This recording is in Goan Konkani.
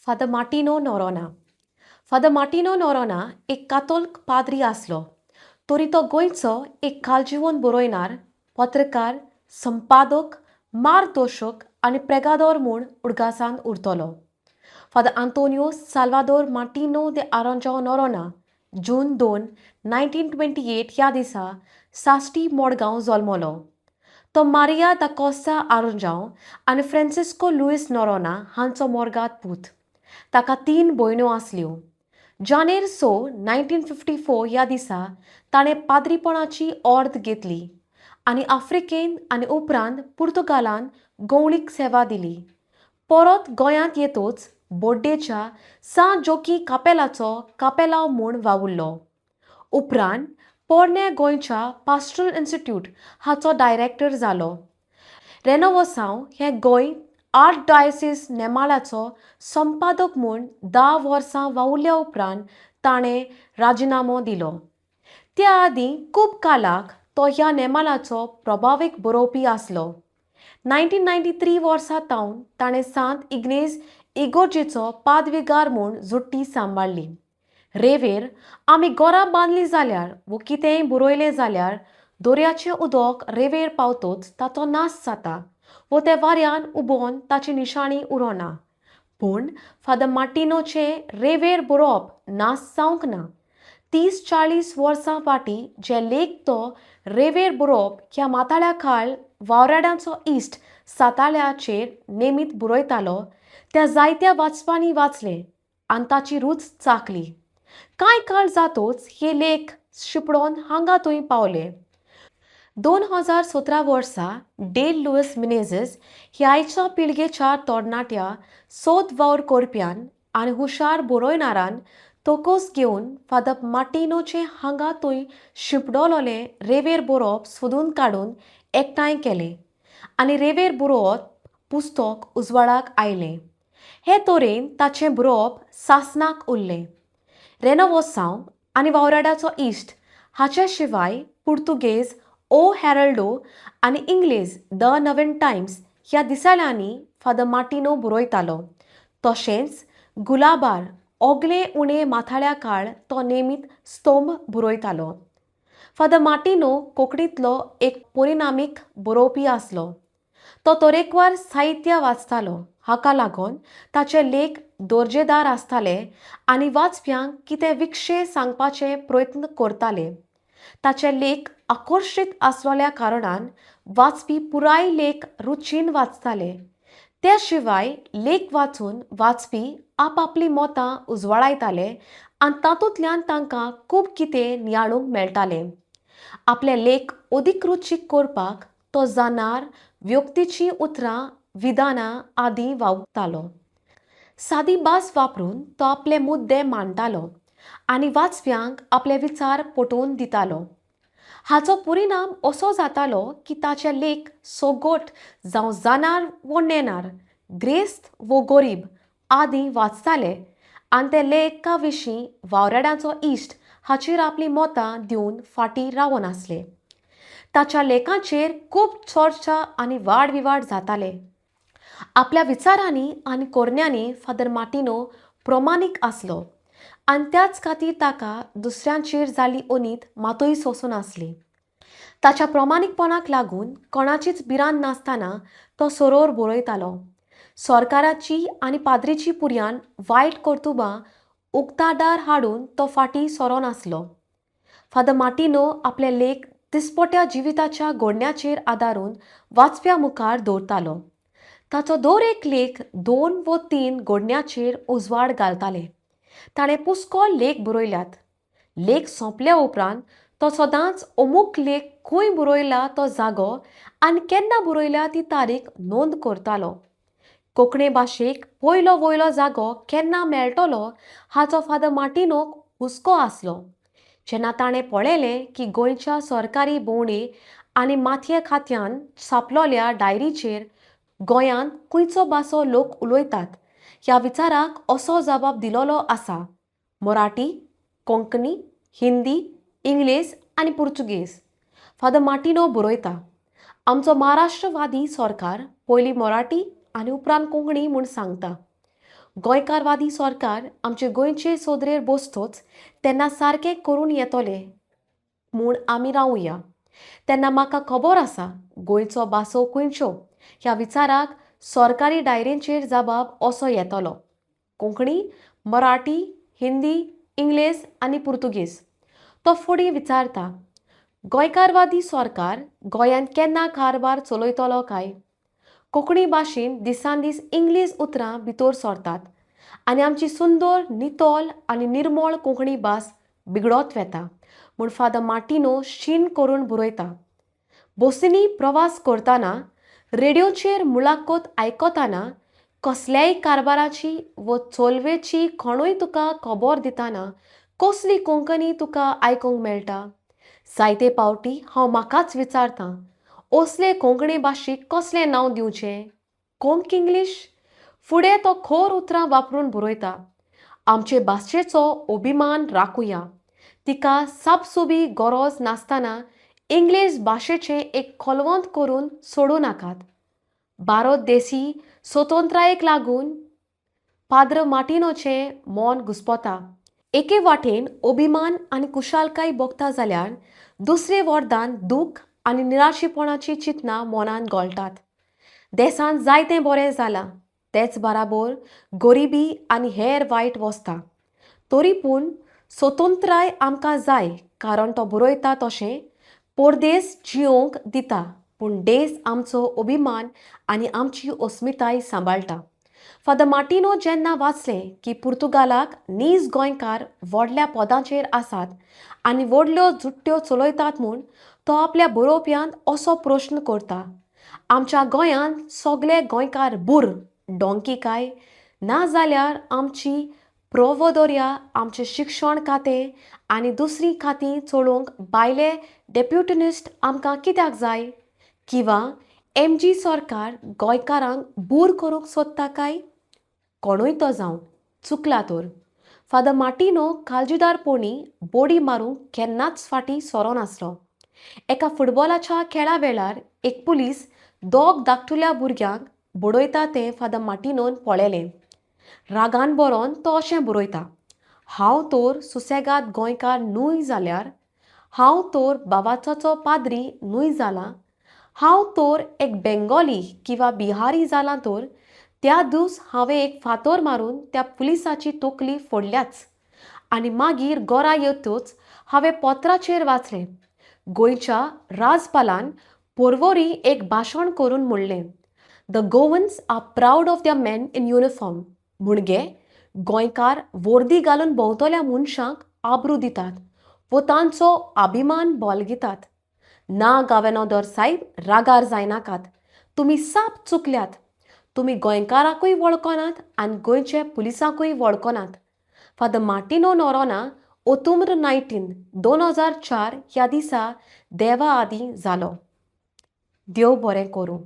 Father Martino Noronha. Father Martino Noronha एक कातोल्क पाद्री आसलो तरी तो गोंयचो एक कालजिवन बरोयणार, पत्रकार, संपादक, मार्गदर्शक आनी प्रेगादोर म्हूण उडगासान उरतलो. फादर आंतोनियो साल्वादोर मार्टिनो दे आरोंजांव नोरोना जून 2, 1928 ह्या दिसा साश्टी मडगांव जल्मलो. तो मारिया दा कॉस्ता आरोंजांव आनी फ्रांसिस्को लुईस नोरोना हांचो मोर्गाद पूत. ताका 3 भयण्यो आसल्यो. जानेर 6, 1954 ह्या दिसा ताणें पाद्रीपणाची ऑर्द घेतली आनी आफ्रिकेन आनी उपरांत पुर्तुगालान गवळीक सेवा दिली. परत गोंयांत येतोच बोड्डेच्या सां जोकी कापेलाचो कापेलांव म्हूण वावुरलो. उपरांत पोरण्या गोंयच्या पास्ट्रल इन्स्टिट्यूट हाचो डायरेक्टर जालो. रेनोवोसांव हें गोंय आर्ट डायसीस नेमाळ्याचो संपादक म्हूण 10 वर्सां वावुरल्या उपरांत ताणें राजिनामो दिलो. त्या आदीं खूब कालाक तो ह्या नेमाळ्याचो प्रभावीक बरोवपी आसलो. 1993 वर्सा तावन ताणें सांत इग्नेज इगोर्जेचो पादविगार म्हूण जुट्टी सांबाळ्ळी. रेवेर आमी घरां बांदलीं जाल्यार वो कितेंय बरयलें जाल्यार दर्याचें उदक रेवेर पावतच ताचो नाश जाता वो ते वाऱ्यान उबोन ताची निशाणी उरोना. पूण फादर मार्टिनोचें रेवेर बरोवप नाश जावंक ना. 30-40 वर्सां फाटीं जे लेख तो रेवेर बरोवप ह्या माथाळ्या खाल वावराड्यांचो इश्ट साताळ्याचेर नेमीत बरयतालो त्या जायत्या वाचपांनी वाचले आनी ताची रूच चाखली. कांय काळ जातोच हे लेख शिंपडोन हांगा थंय पावले. 2017 वर्सा डेल लुईस मिनेझीस ह्या आयच्या पिळगेच्या तरणाट्या सोद वावर करप्यान आनी हुशार बरोयणारान तोकोस घेवन फादर मार्टिनोचें हांगा थंय शिंपडलोलें रेवेर बरोवप सोदून काडून एकठांय केलें आनी रेवेर बरोवप पुस्तक उजवाडाक आयलें. हे तरेन ताचें बरोवप सासणाक उरलें. रेनोवोसांव आनी वावराड्याचो इश्ट हाच्या शिवाय पुर्तुगेज ओ हॅरल्डो आनी इंग्लेज the नवीन टायम्स ह्या दिसाळ्यांनी फादर मार्टिनो बरयतालो. तशेंच गुलाबार ओगले उणे माथाळ्या काळ तो नेमीत स्तंभ बरयतालो. फादर मार्टिनो कोंकणींतलो एक परिणामीक बरोवपी आसलो. तो तरेकवार साहित्य वाचतालो. हाका लागून ताचे लेख दर्जेदार आसताले आनी वाचप्यांक कितें विक्षे सांगपाचे प्रयत्न करताले. ताचे लेख आकर्शीत आसलेल्या कारणान वाचपी पुराय लेख रुचीन वाचताले. त्या शिवाय लेख वाचून वाचपी आपापलीं मतां उजवाडायताले आनी तातूंतल्यान तांकां खूब कितें नियाळूंक मेळटालें. आपले लेख अदीक रुचीक करपाक तो जाणार व्यक्तीचीं उतरां, विधानां आदी वावुरतालो. सादी भास वापरून तो आपले मुद्दे मांडटालो आनी वाचप्यांक आपले विचार पटोवन दितालो. हाचो परिणाम असो जातालो की ताचे लेख सोगोट जावं जाणार वो नेणार, ग्रेस्त वो गोरीब आदी वाचताले आनी ते लेखा विशीं वावराड्यांचो इश्ट हाचेर आपलीं मतां दिवन फाटीं रावनासले. ताच्या लेखांचेर खूब चर्चा आनी वादविवाद जाताले. आपल्या विचारांनी आनी करण्यांनी फादर मार्टिनो प्रमाणीक आसलो आनी त्याच खातीर ताका दुसऱ्यांचेर जाल्ली अनीत मातूय सोंसूं नासली. ताच्या प्रमाणीकपणाक लागून कोणाचीच भिरांत नासतना तो सरोर बरयतालो. सरकाराची आनी पाद्रीची पुर्यान वायट कर्तुबां उक्ताडार हाडून तो फाटीं सरोनासलो. फादर मार्टिनो आपले लेख दिसपट्या जिविताच्या घडण्याचेर आदारून वाचप्यां मुखार दवरतालो. ताचो दर एक लेख 2 वो 3 घडण्याचेर उजवाड घालताले. ताणें पुस्कळ लेख बरयल्यात. लेख सोंपल्या उपरांत तो सदांच अमूक लेख खंय बरयला तो जागो आनी केन्ना बरयला ती तारीख नोंद करतालो. कोंकणी भाशेक पयलो वयलो जागो केन्ना मेळटलो हाचो फादर मार्टिनोक हुस्को आसलो. जेन्ना ताणें पळयलें की गोंयच्या सरकारी भोंवडे आनी मातये खात्यान छापलोल्या डायरीचेर गोंयांत खंयचो भासो लोक उलयतात ह्या विचाराक असो जबाब दिलोलो आसा: मराठी, कोंकणी, हिंदी, इंग्लेज आनी पुर्तुगेज. फादर मार्टिनो बरयता, आमचो महाराष्ट्रवादी सरकार पयलीं मराठी आनी उपरांत कोंकणी म्हूण सांगता. गोंयकारवादी सरकार आमचे गोंयचे सोदरेर बसतोच तेन्ना सारकें करून येतोलें म्हूण आमी रावुया. तेन्ना म्हाका खबर आसा गोंयचो भासो खंयच्यो ह्या विचाराक सरकारी डायरेंचेर जबाब असो येतलो, कोंकणी, मराठी, हिंदी, इंग्लेज आनी पुर्तुगेज. तो फुडें विचारता, गोंयकारवादी सरकार गोंयांत केन्ना कारभार चलयतलो काय? कोंकणी भाशेंत दिसान दीस इंग्लीश उतरां भितर सरतात आनी आमची सुंदर, नितळ आनी निर्मळ कोंकणी भास बिगडत वता म्हूण फादर मार्टिनो शीण करून बरयता. बसींनी प्रवास करतना, रेडियोचेर मुलाखत आयकतना, कसल्याय कारभाराची व चलवेची कोणूय तुका खबर दितना कसली कोंकणी तुका आयकूंक मेळटा? जायते पावटी हांव म्हाकाच विचारतां, असले कोंकणी भाशेक कसलें नांव दिवचें? कोंक इंग्लीश? फुडें तो खर उतरां वापरून बरयता, आमचे भाशेचो अभिमान राखुया, तिका सापसुबी गरज नासतना इंग्लीश भाशेचें एक कोलवंत करून सोडूं नाकात. भारत देशी स्वतंत्रायेक लागून पाद्र मार्टिनोचें मन घुस्पता. एके वाटेन अभिमान आनी खुशालकाय भोगता जाल्यार दुसरे वरदान दूख आनी निराशेपणाची चिंतनां मनांत घोळटात. देशांत जायतें बरें जालां, तेच बराबर गरिबी आनी हेर वायट वस्तां. तरी पूण स्वतंत्राय आमकां जाय, कारण तो बरयता तशें परदेस जियोवंक दिता, पूण देश आमचो अभिमान आनी आमची अस्मिताय सांबाळटा. फादर मार्टिनो जेन्ना वाचलें की पुर्तुगालाक नीज गोंयकार व्हडल्या पदांचेर आसात आनी व्हडल्यो जुट्ट्यो चलयतात म्हूण तो आपल्या बरोवप्यांत असो प्रश्न करता, आमच्या गोंयांत सगळे गोंयकार बूर डोंकी काय? ना जाल्यार आमची प्रोवोदोर्या, आमचें शिक्षण खातें आनी दुसरीं खातीं चलोवंक भायले डेप्युटिनिस्ट आमकां कित्याक जाय? किंवां एम जी सरकार गोंयकारांक बूर करूंक सोदता काय? कोणूय तो जावं, चुकला तर. फादर मार्टिनो काळजीदारपणी बोडी मारूंक केन्नाच फाटीं सरोनासलो. एका फुटबॉलाच्या खेळा वेळार एक पुलीस दोग धाकटुल्या भुरग्यांक बडयता तें फादर मार्टिनोन पळयलें. रागान बरोवन तो अशें बरयता, हांव तर सुसेगाद गोंयकार न्हय जाल्यार, हांव तर बावाचाचो पाद्री न्हय जाला, हांव तर एक बेंगोली किंवा बिहारी जाला तर त्या दीस हांवें एक फातोर मारून त्या पुलिसाची तकली फोडल्याच. आनी मागीर गोरा येतच हांवें पत्राचेर वाचलें, गोंयच्या राजपालान पोरवोरी एक भाशण करून म्हणलें, the Goans are proud of their men in uniform. म्हणजे गोंयकार वर्दी घालून भोंवतल्या मनशांक आब्रू दितात वो तांचो अभिमान बोलगितात. ना गावेनोदर सायब, रागार जायनाकात, तुमी साप चुकल्यात. तुमी गोंयकाराकूय वळखनात आनी गोंयचे पुलिसांकूय वळखनात. फादर मार्टिनो नोरोना ओतुम्र 19, 2004 ह्या दिसा देवा आदीं जालो. देव बरें करूं.